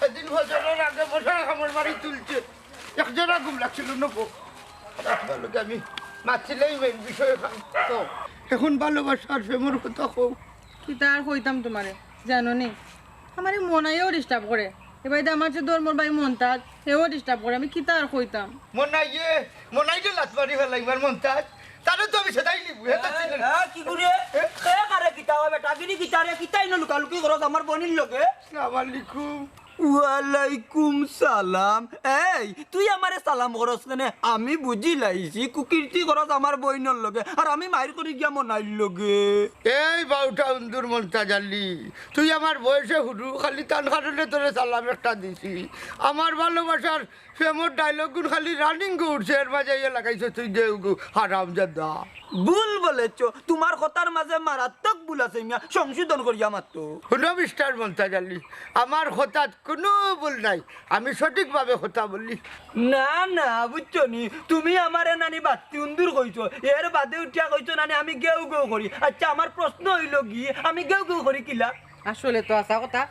এদিন ফজরর আগে মশায় কামড় মারি তুলছে। এক জেরা ঘুম লাগছিল না বউ। আপনার লগে আমি মাতিলেই মেইন বিষয় খান। তো এখন ভালোবাসার প্রেমর কথা কও। কিতা আর কইতাম তুমারে, জানো নি? আমারে মনাইও disturb করে। এবারে আমার যে ধর্মর ভাই মন্তাজ, হেও disturb করে। আমি কিতা আর কইতাম? মনাইয়ে, মনাইলে লাত মারি ফেলাইবার মন্তাজ। তারে তো আমি সেটাই নিব, হে তো ছিল না। হ্যাঁ, কি করে? এ? কে কারে কিতা হবে? টাগিনি কিতা রে? কিতা ইনো লুকালুকি করস আমার বইনর লগে? আসসালামু আলাইকুম। ওয়ালাইকুম সালাম। এই, তুই আমারে সালাম করস কেনে? আমি বুঝিলাইছি, কুকীর্তি করস আমার বইনর লগে, আর আমি মাইর করি গিয়া মনাইর লগে। এই বাউটা উন্দুর মন্তাজ আলী, তুই আমার বয়সে হুরু, খালি তান কারণে তোরে সালাম একটা দিছি। আমার ভালোবাসার প্রেমর dialogue গুন খালি running গো উঠছে, এর মাঝে ইয়ে লাগাইছস তুই গেউ গেউ, হারামজাদা। ভুল বলেছ, তুমার কথার মাঝে মারাত্মক ভুল আছে মিয়া, সংশোধন করিয়া মাতো। হুনো মিস্টার মন্তাজ আলী, আমার কথাত কুনু ভুল নাই, আমি সঠিকভাবে কথা বলি। না, না, বুঝছো নি, তুমি আমারে নানি বাত্তি উন্দুর কইছো, এর বাদে উঠিয়া কইছো নানি আমি গেউ গেউ করি। আচ্ছা, আমার প্রশ্ন অইলো গি, আমি গেউ গেউ করি কিলা? আসলে তো হাছা কথা,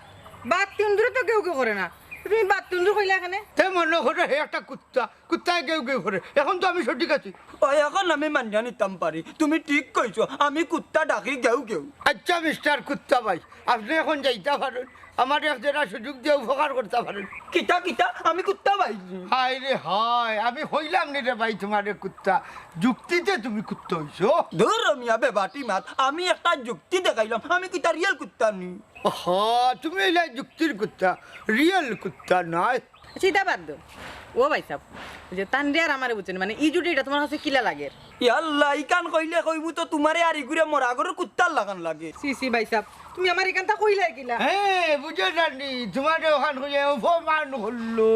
বাত্তি উন্দুরে তো গেউ গেউ করে না, তুমি বাত্তি উন্দুর কইলা কেনে? তে মনো করো হে একটা কুত্তা, কুত্তায় গেউ গেউ করে। এখন তো আমি সঠিক আছি। অয়, এখন আমি মানিয়া নিতাম পারি, তুমি ঠিক কইছো, আমি কুত্তা ডাকি গেউ গেউ। আচ্ছা, মিস্টার কুত্তা ভাই, আপনে এখন যাইতা পারইন, আমারে এক জেরা সুযোগ দিয়া উপকার করতা পারইন। কিতা, কিতা? আমি কুত্তা ভাই? হায় রে হায়, আমি কইলাম নি রে ভাই তুমারে কুত্তা, যুক্তিতে তুমি কুত্তা অইছো। ধুর মিয়া, বেবাটি মাত, আমি একটা যুক্তি দেখাইলাম, আমি কিতা রিয়েল কুত্তা নি? হ, তুমি অইলায় যুক্তির কুত্তা, রিয়েল কুত্তা নায়। আচ্ছা, ইতা বাদ দেও। ও ভাইসাব, অউ যে তানরে আর আমারে বুঝছইন নি, মানে, ই জুটি ইটা তুমার কাছে কিলা লাগের? ইয়াল্লা, ইখান কইলে কইমু তো তুমারে আর ইগুরে মরা ঘরর কুত্তার লাখান লাগে। ছি, ছি, ভাইসাব, তুমি আমারে ইখানতা কইলায় কিলা? হে, বুঝো না নি, তুমারে অখান কইয়া অপমান করলো।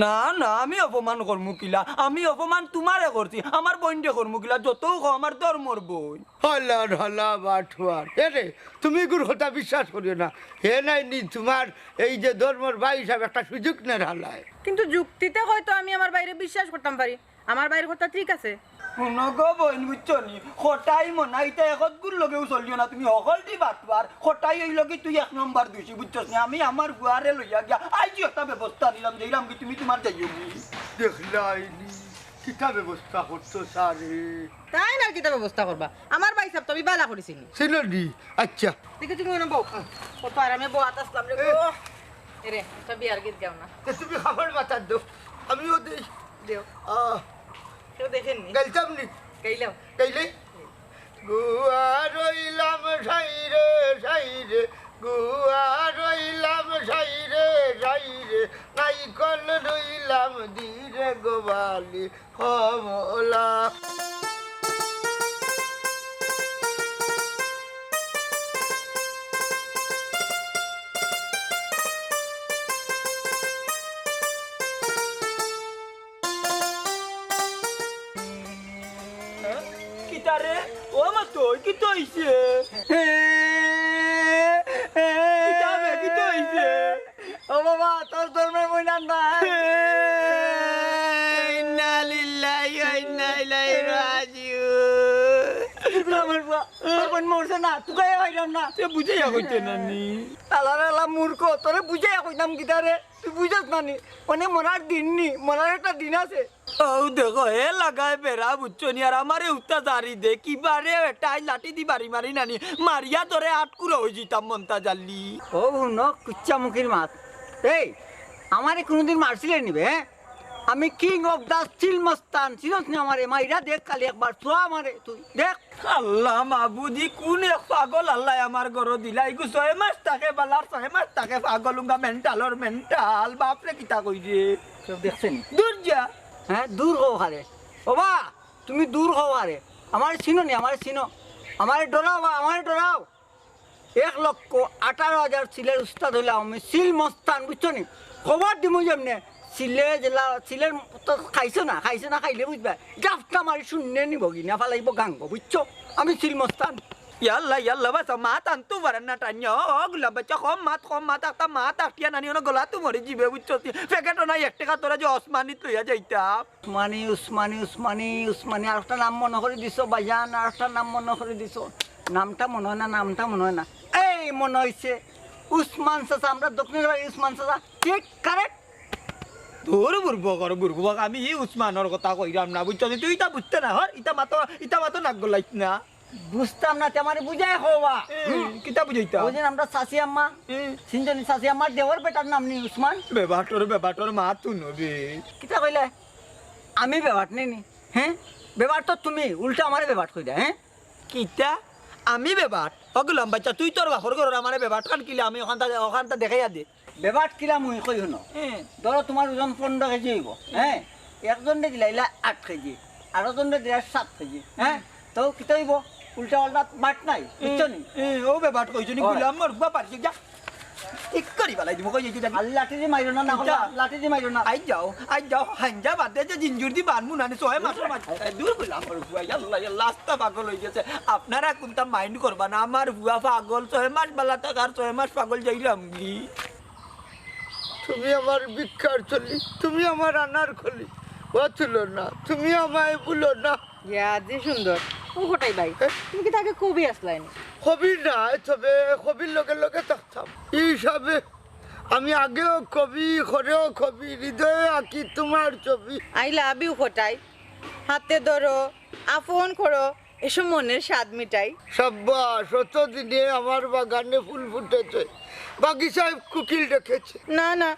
না, না, আমি অপমান করমু কিলা? আমি অপমান তুমারে করছি, আমার বইনরে করমু কিলা? যতউ কও আমার ধর্মর বইন। হালার হালা বাটুয়ার। এরে, তুমি ইগুর কথা বিশ্বাস করিও না। হে নায় নি তুমার এই যে ধর্মর ভাই হিসাবে একটা সুযোগ নের হালায়। কিন্তু যুক্তিতে কয় তো আমি আমার ভাইরে বিশ্বাস করতাম পারি। আমার ভাইর কথা ঠিক আছে। হুনো গো বইন, বুঝছো নি? কটাই মনা, ইতা একগুর লগেউ চলিও না তুমি, হকলটি বাটুয়ার। কটাই অইলো গি তুই এক নম্বর দুষি, বুঝছস নি? আমি আমার ফুয়ারে লইয়া গিয়া আইজ একটা ব্যবস্থা নিলাম, যাইরাম গি তুমি তুমার যাইও গি। দেখলায় নি, কিতা ব্যবস্থা করতো সারে। তাইন আর কিতা ব্যবস্থা করবা? আমার ভাইসাব তো আমি বালা করি চিনি। চিনো নি? আচ্ছা। দেখি তুমি অনো বও। কত আরামে বওয়াত আছলাম রে এ। গো। এরে, একটা বিয়ার গীত গাও না। তে তুমি কাপড় মাথাত দেও, আমিও দেই। দেও। আহ। কেউ দেখেননি? গাইতাম নি? গাইলাম। গাইলে? গুয়া রইলাম সাইরে সাইরে, গুয়া রইলাম সাইরে সাইরে, নাইকল রইলাম ধীরে গোবালি। কমলা। কিতা রে? ও মা, তোর কিতা অইছে? কিতা বে, কিতা অইছে? ও বাবা, তোর ধর্মের বইন আর নাই। ইন্না লিল্লাহি ওয়া ইন্না ইলাইহি রাজিউন। আমার ফুয়া, তোর বইন মরছে না, তুকাইয়া পাইলাম না। তে বুঝাইয়া কইতে না নি। আলা রে আলা মূর্খ, তোরে বুঝাইয়া কইতাম কিতা রে? তুই বুঝস না নি? মানে মরার দিন নি, মরার একটা দিন আছে। অউ দেখো, হে লাগায় বেড়া, বুঝছো নি? আর আমারে উত্তা জারি দে, কিবা রে, একটা আই লাঠি দি বাড়ি মারি নানি, মারিয়া ধরে আটকুরা অইযিতাম মন্তাজ আলী। অউ হুনো, কুচ্চা মুখির মাত। এই, আমারে কুনুদিন মারছিলে নি বে, হে? আমি king of the সিল মস্তান, চিনস নি আমারে? মাইরা দেখ খালি একবার, চুয়া আমারে তুই, দেখ। আল্লা মাবুদি, কুন এক পাগল আল্লায় আমার ঘরো দিলা। ইগু ছয় মাস থাকে বালা, ছয় মাস থাকে পাগল, উঙ্গা মেন্টালর মেন্টাল। বাপরে, কিতা কইরে? কেউ দেখছে নি? দূর যা। হ্যাঁ, দূর হও হারে। ও বা, তুমি দূর হও হারে। আমারে চিনো নি, আমারে চিনো। আমারে ডরাও বা, আমারে ডরাও। এক লক্ষ আঠারো হাজার সিলের উস্তাদ অইলাম আমি, সিল মস্তান, বুঝছো নি? খবর দিমু যেমনে, সিলে জেলা, সিলের তো খাইছো না, খাইছো না, খাইলে বুঝবা। জাফটা মারি শূন্য নিব কি না, ফালাইব গাঙ্গ, বুঝছো? আমি সিল মস্তান। ইয়াল্লা, ইয়াল্লা, বাসা, মাত আনতু পারের না টানিয়া। ও, ও, গুলাম বাচ্চা, কম মাত, কম মাত, একটা মাত আটিয়া নানি, অনো গলাত মরি যিবে, বুঝছো? প্যাকেটও নাই, এক টেকা তোরা যে ওসমানীত লইয়া যাইতাম। উসমানী, উসমানী, উসমানী, উসমানী, আর একটা নাম মনো করি দিছো, ভাইজান, আর একটা নাম মনো করি দিছো। নামটা মনো অয় না, নামটা মনো অয় না। এই মনো অইছে, উসমান চাচা, আমরার দক্ষিণর বাড়ির উসমান চাচা, ঠিক, correct। তোর বুরবক, ওর বুরবক, আমি ই উসমানর কথা কইরাম না, বুঝছো? তুই ইতা বুঝতে না, হর, ইতা মাতো, ইতা মাতো নাক গলাইস না। বুঝতাম না, তে আমারে বুঝাই কওবা। এ, হুম। কিতা বুঝাইতাম? ওই দিন আমরার চাচি আম্মা, এ। চিনছো নি চাচি আম্মার দেওর বেটার নাম নি উসমান? বেবাটর, বেবাটর মাত হুনো বে। কিতা কইলে? আমি বেবাট নি নি? হ্যাঁ? বেবাট তো তুমি, উল্টা আমারে বেবাট কইরা, হ্যাঁ? কিতা? আমি বেবাট? ও গুলাম বাচ্চা, তুই তোর বাপর ঘরর আমারে বেবাট খান কিলা, আমি অখানতা, অখানতা দেখাইয়া দে। বেবাট কিলা মুই কই হুনো। হ্যাঁ। ধরো তুমার ওজন পনেরো কেজি অইবো, হ্যাঁ? একজনরে দিলাইলা আট কেজি, আরোজনরে দিলা সাত কেজি, হ্যাঁ? তো কিতা অইবো? উল্টা পাল্টা বাট নাই, বুঝছো নি? এ, ও বেবাট কইছো নি, ওই। গুলাম মরবা পারছে, যা। ঠিক করি বালাই দিমু, কই যাইতে জানি। আর লাঠি দি মাইরো না, না কিতা? হলা, লাঠি দি মাইরো না। আই যাও, আই যাও, হাঞ্জা বাদে যে জিঞ্জুর দি বানমু না নি, ছয় মাসর মাঝে। এ, দূর গুলাম মরবা, ইয়াল্লা, ইয়াল্লা, আস্তা পাগল অই গেছে। আপনারা কুনতা mind করবা না, আমার ফুয়া পাগল, ছয় মাস বালা থাকার, ছয় মাস পাগল যাইলাম গি। তুমি আমার ভিক্ষার থলি, তুমি আমার আনার কলি। ও তুলনা, তুমি আমায় ভুলো না। ইয়া, যে সুন্দর। ও কটাই ভাই, এ? তুমি কিতা আগে কবি আছলায় নি? কবি নায়, তবে কবির লগে লগে থাকতাম। ই হিসাবে আমি আগেও কবি, ঘরেও কবি, হৃদয়ে আঁকি তোমার ছবি। I love you কটাই, হাতে ধরো, আপন করো, এসো মনের স্বাদ মিটাই। সাব্বাস, অত দিনে আমার বাগানে ফুল ফুটেছে, বাগিচায় কুকিল ডেকেছে। না না,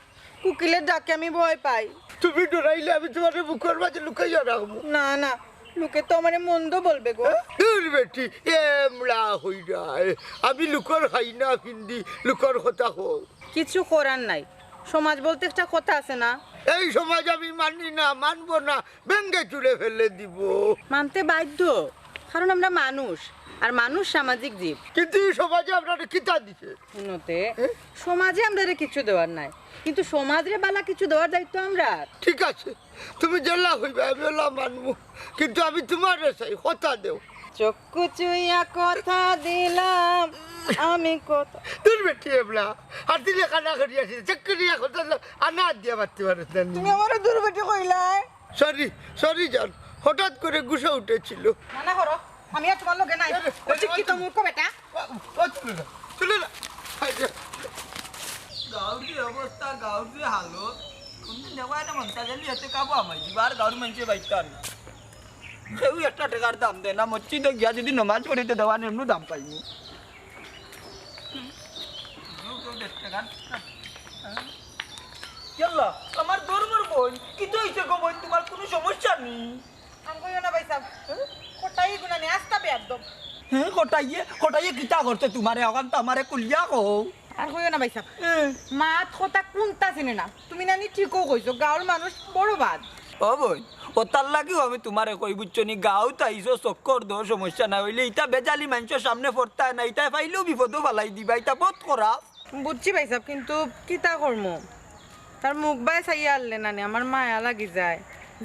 কুকিলের ডাকে আমি ভয় পাই। তুমি ডরাইলে আমি তোমারে বুকর মাঝে লুকাইয়া রাখবো। না না, লোকে তো আমারে মন্দ বলবে গো। দূর বেটি, এমলা হইরায়। আমি লোকর খাই না ফিন্দি, লোকর কথা কও। কিছু করার নাই, সমাজ বলতে একটা কথা আছে না? এই সমাজ আমি মানি না, মানবো না, ভেঙ্গে চুরে ফেলে দিব। মানতে বাধ্য, কারণ আমরা মানুষ, আর মানুষ সামাজিক জীব। কিন্তু এই সমাজে আপনারে কিতা দিছে? উন্নতে, এ? সমাজে আমরারে কিছু দেওয়ার নাই, কিন্তু সমাজরে বালা কিছু দেওয়ার দায়িত্ব আমরার। ঠিক আছে, তুমি যেলা কইবা আমি ওলা মানমু, কিন্তু আমি তোমারে চাই, কথা দেও। চক্ষু চুইয়া কথা দিলাম আমি কথা। দূর বেটি এবলা, আর দিলে কানা করি আসি, চক্ষু চুইয়া কথা দিলাম, আনা দিয়া মারতে পারো না। তুমি আমারে দূর বেটি কইলায়। সরি, সরি জান, হঠাৎ করে গুসা উঠেছিল। মানা করো, আমি আর তোমার লগে নাই। আরে, অশিক্ষিত আরে, মূর্খ বেটা। ও, ও, চলে না, চলে না। আরে। গাউর যে অবস্থা, গাউর যে হালত, কোনদিন দেখবা এটা মনটা গেলি হাতে কাবু আমায় দিবা, আর গাউর মানুষে বাইতাম না। কেউ একটা টেকার দাম দেয় না, মসজিদে গিয়া যদি নমাজ পড়িতে দেওয়া নেই, এমনি দাম পাইনি। ইয়াল্লা, আমার ধর্মর বোন, কিতা হইছে গো বোন, তোমার কোনো সমস্যা নেই? আম কইও না ভাই সাহেব, কটাই গুনা নে, আস্তা বেয়াদব। হ্যাঁ, কটাইয়ে, কটাইয়ে কিতা করছে তোমারে? অখান তো আমারে খুলিয়া কও। আর কইও না ভাই সাহেব, এ। মাত কথা কোনটা চিনে না। তুমি নানি ঠিকও কইছো, গাঁওর মানুষ বড় বাদ। ও বইন, ও তার লাগিও আমি তোমারে কই, বুঝছো নি? গাঁওত আইছো, চক্কর দেও, সমস্যা না অইলে ইতা বেজালি মানষর সামনে পড়তায় না, ইতায় পাইলেও বিপদও ফালাই দিবা, ইতা বউত খারাপ। বুঝছি ভাই সাহেব, কিন্তু কিতা করমু? তার মুখ বায় চাইয়া আরলে নানি, আমার মায়া লাগি যায়,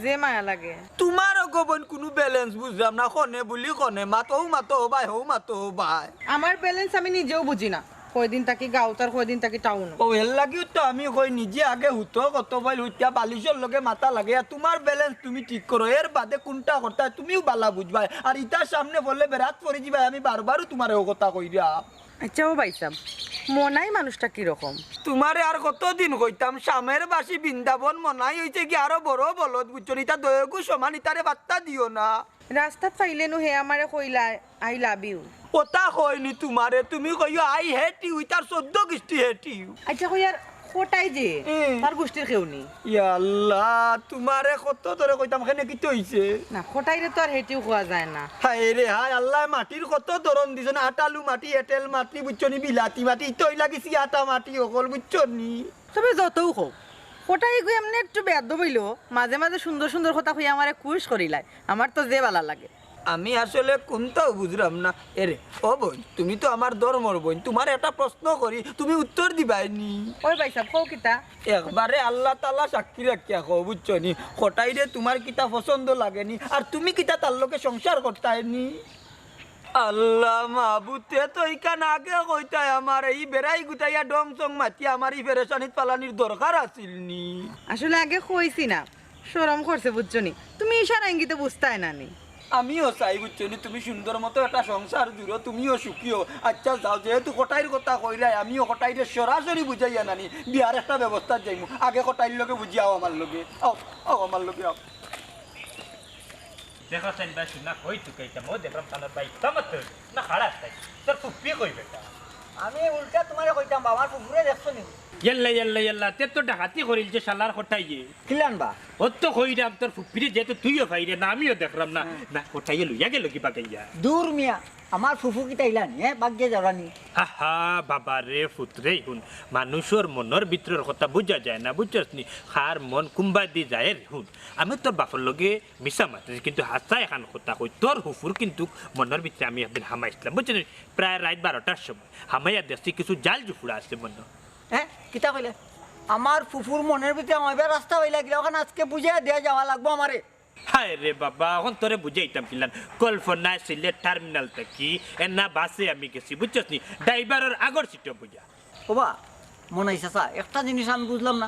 যে মায়া লাগে। তোমার গো বইন কুনু balance বুঝলাম না, কনে বুলি কনে মাত, হউ মাতো হউ বায়, হউ মাতো হউ বায়। আমার balance আমি নিজেও বুঝি না, কয়দিন থাকি গাঁওত আর কয়দিন থাকি টাউনো। ও, এর লাগিও তো আমি কই, নিজে আগে হুতো কত বইল হুতিয়া বালিশর লগে মাথা লাগে, আর তোমার balance তুমি ঠিক করো, এর বাদে কোনটা করতায় তুমিও বালা বুঝবায়। আর ইতার সামনে বললে বেরাত পড়ি যিবায়, আমি বারবারও তোমারে ও কথা কইরাম। আচ্ছা ও ভাই সাহেব, মনাই মানুষটা কিরকম? তোমারে আর কতদিন কইতাম, শ্যামের বাসি বৃন্দাবন, মনাই হইছে কি আরো বড় বলদ, বুঝছো নি? ইতা দয়গু সমান, ইতারে বাত্তা দিও না। রাস্তাত পাইলে নু হে আমারে কইলায়, "I love you।" ওটা কইনি তোমারে, তুমি কইও, "I hate you", ইতার চৌদ্দ গুষ্টি hate you। আচ্ছা কই আর কটাই যে, হুম। তার গুষ্টির কেউ নি। ইয়া আল্লাহ, তোমারে কত ধরে কইতাম, কেনে কিতা হইছে? না, কটাইরে তো আর hate you কওয়া যায় না। হায় রে হায়, আল্লায় মাটির কত ধরন দিছইন, আটালু মাটি, এটেল মাটি, বুঝছো নি, বিলাতি মাটি, ইতো হইলা গেছি আটা মাটি অকল, বুঝছো নি? তবে যতউ কও, কটাই গু এমনে একটু বেয়াদব অইলো, মাঝে মাঝে সুন্দর সুন্দর কথা কইয়া আমারে খুশ করিলায়, আমার তো যে বালা লাগে। আমি আসলে কুনতাউ বুঝরাম না। এরে, ও বইন, তুমি তো আমার ধর্মর বইন, তোমারে একটা প্রশ্ন করি, তুমি উত্তর দিবায় নি। ওই ভাই সাহেব, কও কিতা? একবারে আল্লাহ তাআলা সাক্ষী রাখিয়া কও, বুঝছো নি? কটাইরে তোমার কিতা পছন্দ লাগে নি, আর তুমি কিতা তার লগে সংসার করতায় নি? আল্লাহ মাবুদ, তে তো ইখান আগে কইতায় আমারে, ই বেড়াই গুতাইয়া ডং চং মাতিয়া আমার ই পেরেশানিত ফালানির দরকার আছিল নি। আসলে আগে কইছি না, শরম করছে, বুঝছো নি? তুমি ইশারা ইঙ্গিতে বুঝতায় না নি। আমিও চাই, বুঝছো নি, তুমি সুন্দর মতো একটা সংসার জুড়ো, তুমিও সুখী হও। আচ্ছা যাও, যেহেতু কটাইর কথা কইলায়, আমিও কটাইরে সরাসরি বুঝাইয়া নানি, বিয়ার একটা ব্যবস্থা যাইমু। আগে কটাইর লগে বুঝিয়া আও আমার লগে। আও, আও আমার লগে আও। দেখো সেন ভাই, শুনা কই তুই কইতাম, ও দেখলাম তানোর ভাই, তামাত না খাড়া তাই। তোর ফুপ্পি কই বেটা? আমি উল্টা তোমারে কইতাম, বাবার ফুফুরে দেখছো নি? ইয়াল্লা, ইয়াল্লা, ইয়াল্লা, তে তো ডাকাতি করিল যে শালার কটাইয়ে। কিলান বা? ও তো কইরাম তোর ফুপ্পিরে, যেহেতু তুইও পাইরে না, আমিও দেখরাম না। হ্যাঁ। না, কটাইয়ে লইয়া গেল কি বাগাইয়া? দূর মিয়া, আমার ফুফু কিতা ইলানি, হ্যাঁ, বাগিয়ে যাওয়ানি। আহা, বাবা রে, ফুতরে, হুন, মানুষর মনর ভিতরর কথা বুঝা যায় না, বুঝছস নি? কার মন কুম্বাদি যায় রে, হুন। আমি তোর বাপর লগে মিছা মাতিছি, কিন্তু হাছা এখান কথা কই, তোর ফুফুর কিন্তু মনর ভিতরে আমি একদিন হামাইছিলাম, বুঝছস নি? প্রায় রাইত বারোটার সময় হামাইয়া দেখছি কিছু জাল জুফুড়া আছে মনো। হ্যাঁ, কিতা কইলে? আমার ফুফুর মনর ভিতরে আমার রাস্তা হইলা গিলা, ওখানে আজকে বুঝাইয়া দেয়া যাওয়া লাগবো আমারে। হায় রে বাবা, অখন তোরে বুঝাইতাম কিলান। কল্পনায় সিলেট টার্মিনাল থাকি এনা বাসে আমি গেছি, বুঝছস নি? ড্রাইভারর আগর সিটো বইয়া। ওবা, মনাই চাচা, একটা জিনিস আমি বুঝলাম না।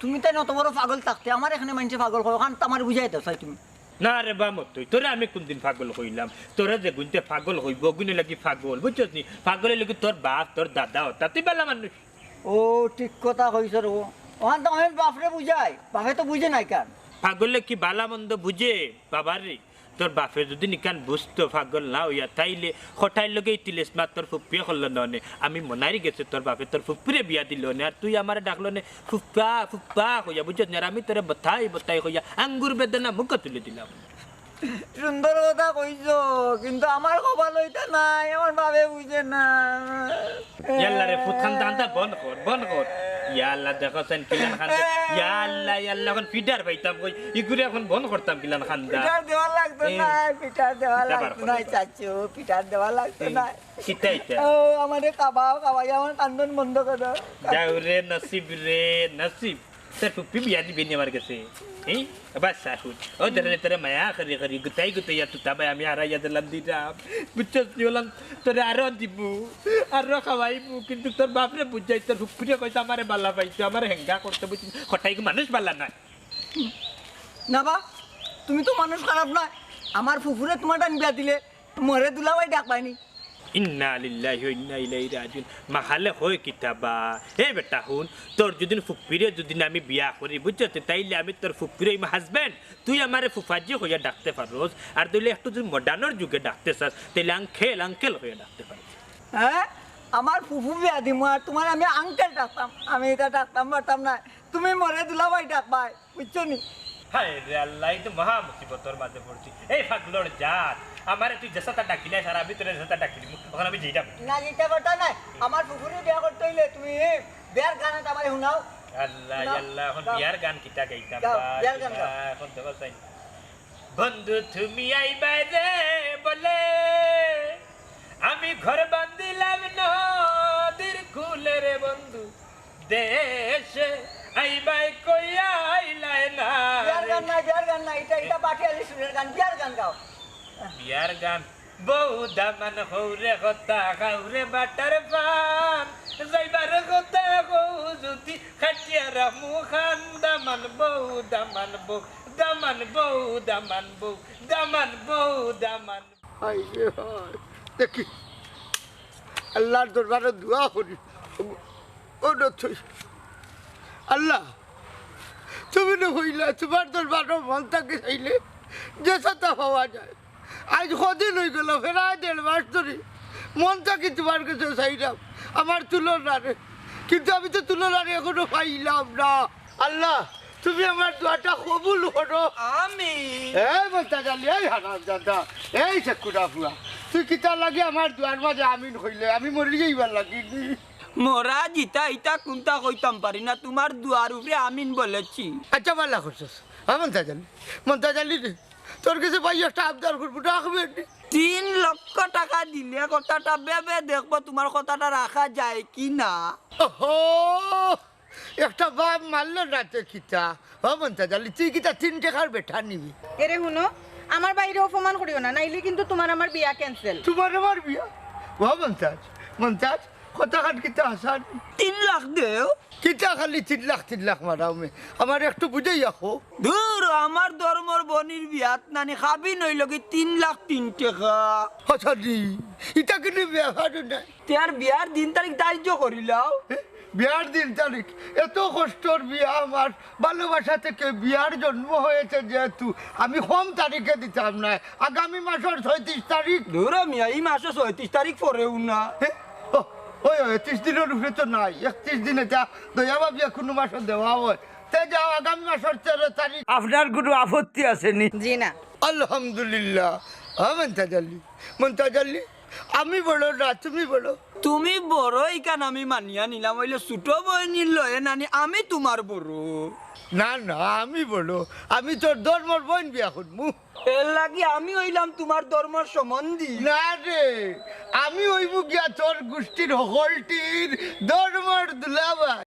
তুমি তাই অত বড় পাগল থাকতে আমার এখানে মানষে পাগল কয়, ওখান তো আমার বুঝাই দাও চাই তুমি। না রে বা মতই, তোরে আমি কোনদিন পাগল কইলাম? তোরে যেগুইন্তে পাগল কইবো, ওগুইন লাগি পাগল, বুঝছস নি? পাগলর লাগি তোর বাপ, তোর দাদা, অতা তুই বালা মানুষ। ও, ঠিক কথা কইছস রে। অখান তো আমি বাফরে বুঝাই, বাফে তো বুঝে না ইখান। পাগলে কি বালা মন্দ বুঝে? বাবা রে, তোর বাফে যুদি ইখান বুঝতো, পাগল না অইয়া, তাইলে কটাইর লগে ই তিলেসমাত তোর ফুফুয়ে করলো না অনে। আমি মনাইর গেছে তোর বাফে তোর ফুফুরে বিয়া দিলো অনে, আর তুই আমারে ডাকলো অনে ফুফা, ফুফা কইয়া, বুঝছস নি? আর আমি তোরে বতাই বতাই কইয়া আঙ্গুর বেদানা মুখো তুলি দিলাম। সুন্দর কথা কইছো, কিন্তু আমার কপালো ইতা নাই, আমার বাফে বুঝে না। ইয়াল্লা রে, ফুত কান্দা কান্দা বন্ধ কর, বন্ধ কর। ইয়াল্লা, দেখো চাইন কিলান কান্দে। ইয়াল্লা, ইয়াল্লা, অখন ফিডার পাইতাম কই, ইগুরে অখন বন্ধ করতাম কিলান কান্দা। ফিডার দেওয়া লাগতো না, ফিডার দেওয়া লাগতো না, চাচু, ফিডার দেওয়া লাগতো না। কিতা ইতা? ও, আমারে খাবাও, খাবাই আমার কান্দন বন্ধ করো। যাও রে নসিব রে নসিব। তোর ফুফি বিয়া দিবে নি আমার গেছে? এই, বাস আহুন। ও, তোরে, তোরে মায়া করি করি, গুতাই গুতাইয়া তুতা ভাই আমি হারাইয়া দিলাম দিরাম। বুঝছস নি? অলান তোরে আরো দিমু, আরো খাওয়াইমু, কিন্তু তোর বাফরে বুঝাইস, তোর ফুফুরে কইস আমারে বালা পাইতো, আমারে হেঙ্গা করতো, বুঝছস? কটাই মানুষ বালা নায়। না বা, তুমি তো মানুষ খারাপ নায়। আমার ফুফুরে তুমার টান বিয়া দিলে, মরে দুলাভাই ডাকবায়নি। ইন্না লিল্লাহি ওয়া ইন্না ইলাইহি রাজিউন। মাহালে কয় কিতা বা? এ বেটা হুন, তোর যুদি ফুফুরে যুদি আমি বিয়া করি, বুঝছস নি? তাইলে আমি তোর ফুফুরে অইমু husband, তুই আমারে ফুফাজি কইয়া ডাকতে পারস। আর তুই একটু যুদি modernর যুগে ডাকতে চাস, তাইলে uncle, uncle কইয়া ডাকতে পারস। হ্যাঁ, আমার ফুফু বিয়া দিমু আর তুমারে আমি uncle ডাকতাম, আমি ইতা ডাকতাম পারতাম না। তুমি মরে দুলাভাই ডাকবায়। বুঝছো নি? হায় রে আল্লাহ, ই তো মহা মুসিবতর মাঝে পড়ছি। এই পাগলর জাত, আমারে তুই যেসাতা ডাকিলে, সারা ভিতরে যেসাতা ডাকি দিমু, অখন আমি যাইতাম। না, যাইতা পারতা নায়। আমার ফুফুরে বিয়া করতে অইলে তুমি বিয়ার গান একটা আমারে হুনাও। আল্লাহ, হুনাও। আল্লাহ, অখন গাও। বিয়ার গান কিতা গাইতাম? গাও, বা, বিয়ার গান গাও। অখন দেখো চাইন। বন্ধু তুমি আইবায় রে বলে, আমি ঘর বান্ধিলাম নদীর কূলে রে বন্ধু। দেশে আইবায় কইয়া আইলায় না। বিয়ার গান না, বিয়ার গান না, ইটা, ইটা পাটিয়ালি সুরের গান, বিয়ার গান গাও। বিয়ার গান। বউ দামান হউরে কথা, খাউরে বাটার পান, যাইবার কথা কও যুদি খাটিয়া রামু খান। দামান বউ, দামান বউ, দামান বউ, দামান বউ, দামান বউ, দামান। হায় রে হায়। দেখি, আল্লাহর দরবারে দোয়া করি। ও নথই। আল্লাহ, তুমি না কইলা, তুমার দরবারো মন থাকি চাইলে যেসাতা পাওয়া যায়। আইজ কদিন অইগেলো, প্রায় দেড় মাস ধরি মন থাকি তুমার গেছে চাইরাম আমার তুলনারে, কিন্তু আমি তো তুলনারে এখনো পাইলাম না। আল্লাহ, তুমি আমার দোয়াটা কবুল করো। আমিন। এই মন্তাজ আলী, এই হারামজাদা, এই সেকুড়া ফুয়া, তুই কিতার লাগি আমার দোয়ার মাঝে আমিন কইলে? আমি মরি যাইবার লাগি নি? মরা জিতা ইতা কুনতা কইতাম পারি না, তুমার দোয়ার উপরে আমিন বলেছি। আচ্ছা, বালা করছস। হ্যাঁ, মন্তাজ আলী, মন্তাজ আলী রে, তোর গেছে ভাই একটা আবদার করবো, রাখবে নি? তিন লক্ষ টাকা দিলে কথাটা ভেবে দেখবো তুমার কথাটা রাখা যায় কি না। ওহো, একটা বাপ মারলো না তে কিতা? ও মন্তাজ আলী, তুই কিতা তিন টেকার বেটা নি? এরে হুনো, আমার ভাইরে অপমান করিও না, নাইলে কিন্তু তুমার আমার বিয়া cancel। তুমার আমার বিয়া? ও মন্তাজ, মন্তাজ, কথাখান কিতা হাছা নি? তিন লাখ দেও। কিতা খালি তিন লাখ, তিন লাখ মারাও মে? আমারে একটু বুঝাইয়া কও। ধুর, আমার ধর্মর বইনর বিয়াত নানি কাবিন অইলো গি তিন লাখ তিন টেকা। হাছা নি, ইটা কিন্তু ব্যাপারও নায়। তে আর বিয়ার দিন তারিখ ধার্য করিলাও। এ, বিয়ার দিন তারিখ? এত কষ্টর বিয়া আমার, ভালোবাসা থেকে বিয়ার জন্ম হয়েছে যেহেতু, আমি কম তারিখে দিতাম নায়। আগামী মাসর ছয়ত্রিশ তারিখ। ধুর মিয়া, ই মাসো ছয়ত্রিশ তারিখ পড়েউ না। এ, ও, ওই, ওই, ত্রিশ দিনর উপরে তো নাই, একত্রিশ দিনে তা দয়া ভাবিয়া কুনু মাসো দেওয়া অয়। তে যাও, আগামী মাসর তেরো তারিখ। আপনার কুনু আপত্তি আছে নি? জি না। আলহামদুলিল্লাহ। হ্যাঁ, মন্তাজ আলী, মন্তাজ আলী, আমি বড় না, তুমি বড়। তুমি বড়, ইখান আমি মানিয়া নিলাম, অইলে ছোট বইনর লগে নানি আমি তুমার বড়। না, না, আমি বড়, আমি তোর ধর্মর বইন বিয়া করমু। এর লাগি আমি অইলাম তুমার ধর্মর সম্বন্ধী। না রে, আমি অইমু গিয়া তোর গুষ্টির হকলটির ধর্মর দুলাভাই।